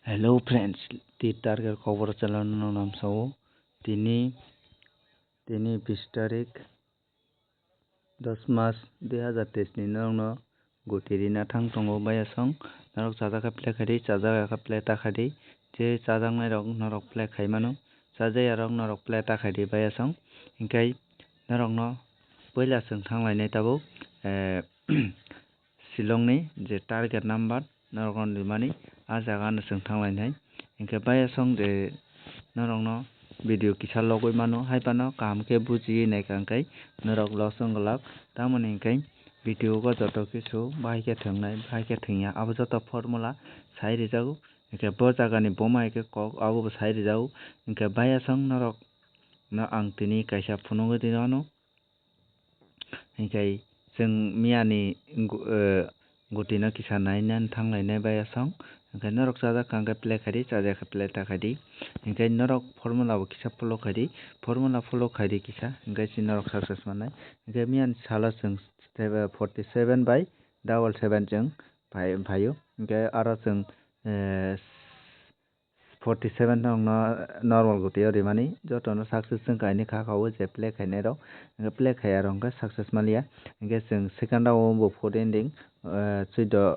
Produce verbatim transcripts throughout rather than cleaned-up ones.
Hello friends, tir target khobor channel no namsao. Tini, tini bis tarik, dos mas dui hazar teis ni norokno guti rina thang tongo bayasong. Norok chajak khe play khai di, chajak ya khe play ta khai di. Je chajaknai rok norok play khai mano, chajak ya rok norok play ta khai di bayasong. Hinkhe norokno puila chwng thang lainai tabuk, eh, Shillong ni je target number norok no rimani, ah jaga no chwng thang lainai. Hinkhe bayasong je norok no video kisa logoi mano, hai phano kaham khe bujiwi naikha hinkhe norok loss wng glak. Tamoni hinkhe video o joto kisu bahai khe thwngnai, bahai khe thwngya, abo joto formula sai rijago. Hinkhe bo jaga ni boma hinkhe kok abo bo sai rijago. Hinkhe bayasong norok no ang tini kaisa phunugwi rw anw. Hinkhe chwng miyani gu-, eh, gutino kisa nainani thang lainai bayasong. Hinkhe norok chajak kha hinkhe play khai di, chajak khe play ta khai di. Hinkhe norok formula bo kisa follow khai di, formula follow khai di kisa, hinkhe se norok success mannai. Hinkhe miyani salo chwng forty seven by double seven chwng phai-, phaio. Hinkhe aro chwng, eh, forty seven rokno normal gutio rimani, jotono success wngkha, ani kha kha o je play khainai rok, hinkhe play khaiya rok hinkhe success manliya. Hinkhe chwng second round o bo food ending, eh, chwdw,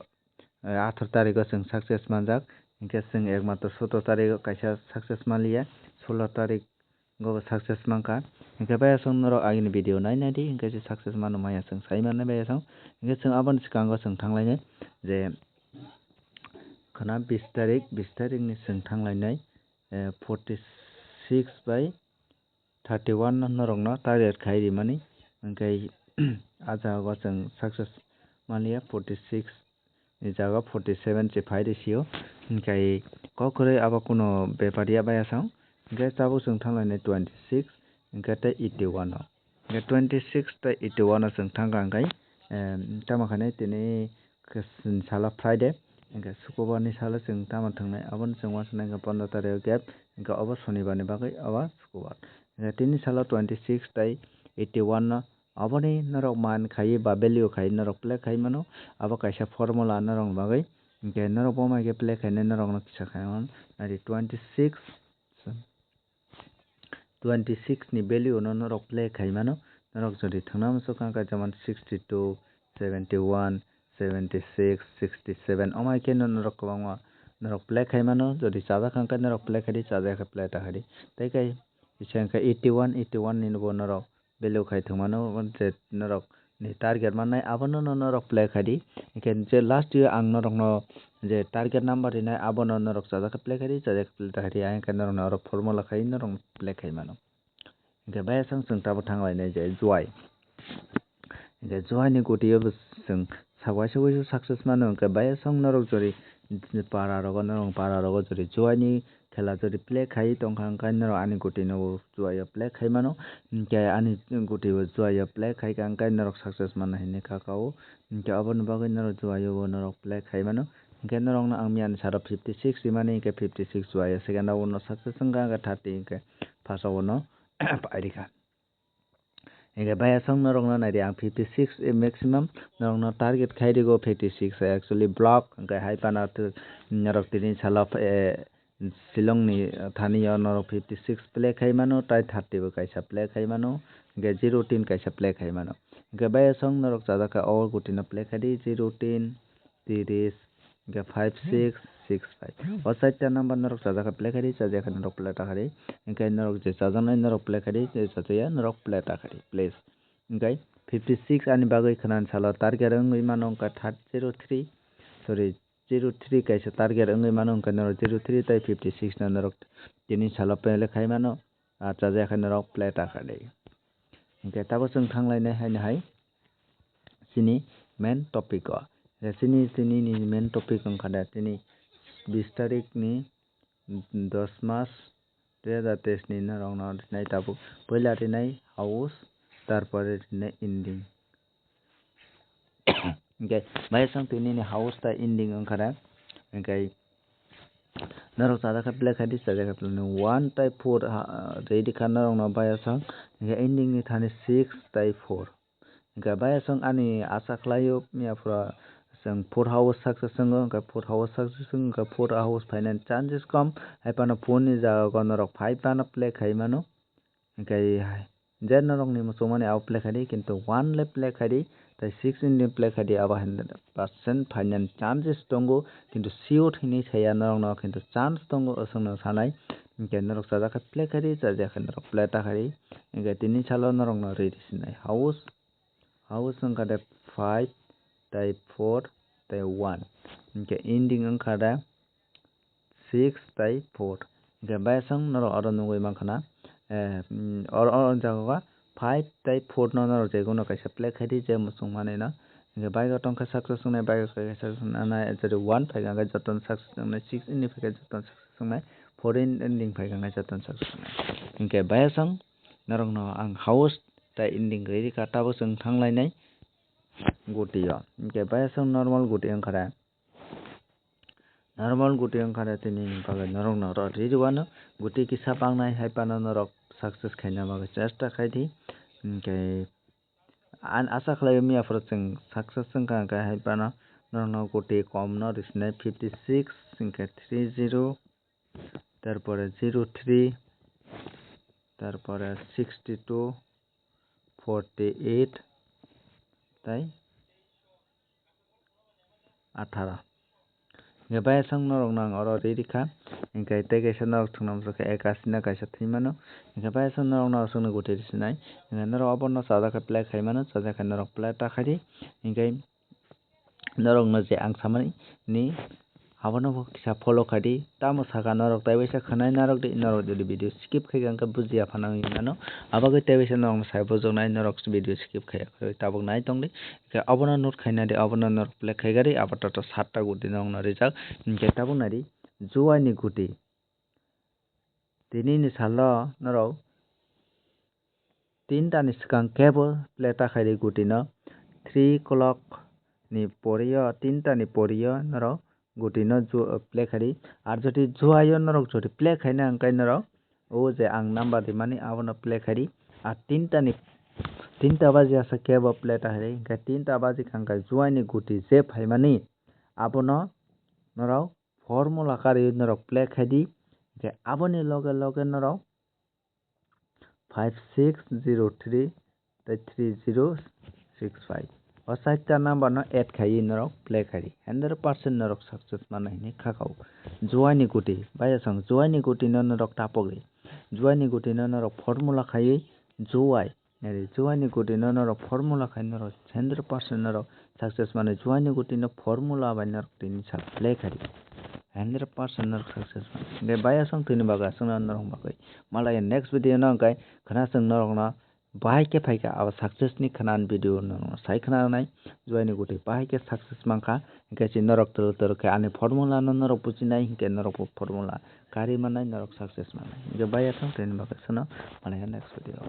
eh, atharo tarikgo chwng success manjak. Hinkhe chwng ekmatro sotro tarigo kaisa success manliya, solo tarik go bo success mankha. Hinkhe bayasong norok agini video nai nai di, hinkhe se success mano maya chwng sai mannai bayasong. Hinkhe chwng aboni swkango chwng thang lainai je khwna bis tarik, bis tarik ni chwng thang lainai, eh, forty six by thirty one no norokno target khai rimani. Hinkhe ah jaga o chwng success manliya, forty six ni jaga forty seven se phai rw sio. Hinkhe kok kwrwi abo kuno bepar ya bayasong. Hinkhe tabuk chwng thang lainai twenty six, hinkhe tei eighty one o. Hinkhe twenty six tei eighty one o chwng thang kha hinkhe, em, tamo khainai tini khe salo Friday, hinkhe Sukubar ni salo chwng tamo thangnai, abono chwng uansuknai hinkhe pondro tarikh gap, hinkhe obo Sonibar ni bagwi obo Sukubar. Hinkhe tini salo twenty six tei eighty one no Aboni norok man khai ba value khai norok play khai mano. Abo kaisa formula norok ni bagwi. Hinkhe norok bo mai khe play khainai norok no kisa khai mano. Nai di twenty six, twenty six ni value no norok play khai mano. Norok jodi thwngna muchung kha, kha jemon sixty two, seventy one, seventy six, sixty seven, omai khe no norok kwbangma norok play khai mano. Jodi chajak kha, khe norok play khai di, chajak khe play ta khai di. Tei khe kisa hinkhe eighty one, eighty one ni bo norok value khai thwngmano, je norok ni target mannai abono no norok play khai di. Hinkhe je last o ang norok no je target number rinai abono norok chajak khe play khai di, chajak khe play ta khai di, hinkhe norok no oro formula khai norok play khai mano. Hinkhe bayasong chwng tabuk thang lainai je juai. Hinkhe juai ni gutio bo chwng sawai sawai success mano, hinkhe bayasong norok jori para rogo, norok para rogo jori juai ni khela jodi play khai tongkha, hinkhe norok ani gutino bo juaio play khai mano, hinkhe ani guti bo juaio play khai kha, hinkhe norok success manna hinwi kha kha o, hinkhe aboni bagwi norok juaio bo norok play khai mano. Hinkhe norokno ang miyani saro fifty six rimani, hinkhe fifty six juaio second round o no success wngkha, hinkhe thirty hinkhe first round o no pairikha. Hinkhe bayasong norokno naidi ang fifty six maximum norokno target khai rigo, fifty six actually block, hinkhe hai phano norok tini salo, eh, Shillong ni thani o norok fifty six play khai mano, tai thirty bo kaisa play khai mano, hinkhe zero tin kaisa play khai mano. Hinkhe bayasong norok chajak kha o gutino play khai di, zero tin, tiris, hinkhe five six six five. O chaita number norok chajak kha play khai di, chajak kha norok play ta khai di. Hinkhe norok je chajaknai norok play khai di, je chajaya norok play ta khai di, please. Hinkhe fifty six ani bagwi khwnani salo target wngwi mano wngkha third zero three, sorry, zero three kaisa target wngwi mano, wngkha norok zero three tei fifty six no norok tini salo play khai mano, ah, chajak kha norok play ta khai di. Hinkhe tabuk chwng thang lainai haino hai chini main topic o. Chini, chini ni main topic wngkha da tini bis tarik ni dos mas dui hazar teis ni norok no rinai tabuk. Puila rinai house, tarpore rinai ending. Hinkhe bayasong tini ni house ta ending wngkha da. Hinkhe norok chajak kha play khai di, chajak kha play ni one tei four ha, ready kha norok no bayasong. Hinkhe ending ni thani six tei four. Hinkhe bayasong ani asa khlaio, miya phura chwng four house success wngo, hwnkhe four house success wngkha, four house phainani chances kom, hai phano four ni jaga o norok five phano play khai mano. Hwnkhe hai je norokni muchungmani abo play khai di, kintu one le play khai di, tei six ending play khai di, abo hundred percent phainani chances tongo, kintu sure hinwi saya norokno, kintu chance tongo, aswkno sanai. Hwnkhe norok chajak khe play khai di, chajak khe norok play ta khai di. Hwnkhe tini salo norokno riri sinai house, house wngkha de five tei four tei one. Hwnkhe ending wngkha de six tei four. Hwnkhe bayasong norok oro nugwi mankha na, eh, mm, oro, oro jaga five tei four no norok jekono kaisa play khai di je muchung manwi no. Hwnkhe bike o tongkha success wngnai, bike o khe success wngnai, jodi one phaikha hwnkhe jotono success wngnai, six ni phaikha jotono success wngnai, four ending phaikha hwnkhe jotono success wngnai. Hwnkhe bayasong norokno ang house tei ending riri kha, tabuk chwng thanglainai guti o. Hwnkhe bayasong normal guti wngkha de. Normal guti wngkha de tini bagwi norokno oro riri wano. Guti kisa bangnai hai phano norok success khaina bagwi chesta khai di. Hwnkhe an asa khlai miya phuru chwng success wngkha, hwnkhe hai phano norokno guti kom no risinai fifty six, hwnkhe three zero, tarpore zero three, tarpore sixty two, forty eight, tei atharo. Hwnkhe bayasong norokno ang oro riri kha, hwnkhe tei kaisa norok thwngna muchungkha ekasi no kaisa thwi mano, hwnkhe bayasong norokno aswkno guti risinai, hwnkhe norok obono chajak khe play khai mano, chajak khe norok play ta khai di, hwnkhe norokno je ang samani ni abono bo kisa follow khai di. Tamo saka norok tei waisa khwnai narwk di, norok jodi video skip khai kha hwnkhe bujiya phano wngwi mano. Abagwi tei waisa norokno sai bujoknai, norok video skip khaiya khaiwi tabuk nai tong di. Hwnkhe abono note khaina di, abono norok play khai gari, abo toto satta guti norokno rijak. Hwnkhe tabuk nai di, juaini guti. Tini ni salo norok tinta ni swkang kebo play ta khai di guti no. Three o'clock ni pori o, tinta ni pori o norok guti no ju-, play khai di. Ar jodi juai o norok jodi play khaina hwnkhe norok o je ang number rimani abono play khai di. Ar tinta ni, tinta baji asa kebo play ta khai di. Hwnkhe tinta baji kha hwnkhe juai ni guti je phaimani abono norok formula karwi norok play khai di. Hwnkhe aboni loge loge norok five six zero three tei three zero six five. O chaita number no add khaiwi norok play khai di. Hundred percent norok success mano hinwi kha kha o. Juaini guti, bayasong juaini guti no norok tapok di. Juaini guti no norok formula khaiwi juai. Nari juaini guti no norok formula khai norok hundred percent norok success mano. Juaini guti no formula bai norok tini sal play khai di. Hundred percent norok success mano. Hwnkhe bayasong tini bagwi aswkno norok bagwi. Malaya next video no hwnkhe khwna chwng norokno bahai khe phaikha abo success ni khwna video no sai khwna nai. Juaini guti bahai khe success mankha. Hwnkhe si norok twrwk twrwk khe ani formula no norok bujinai, hwnkhe norok bo formula karwi mannai, norok success mannai. Hwnkhe bayasong tini bagwi aswkno malaya next video.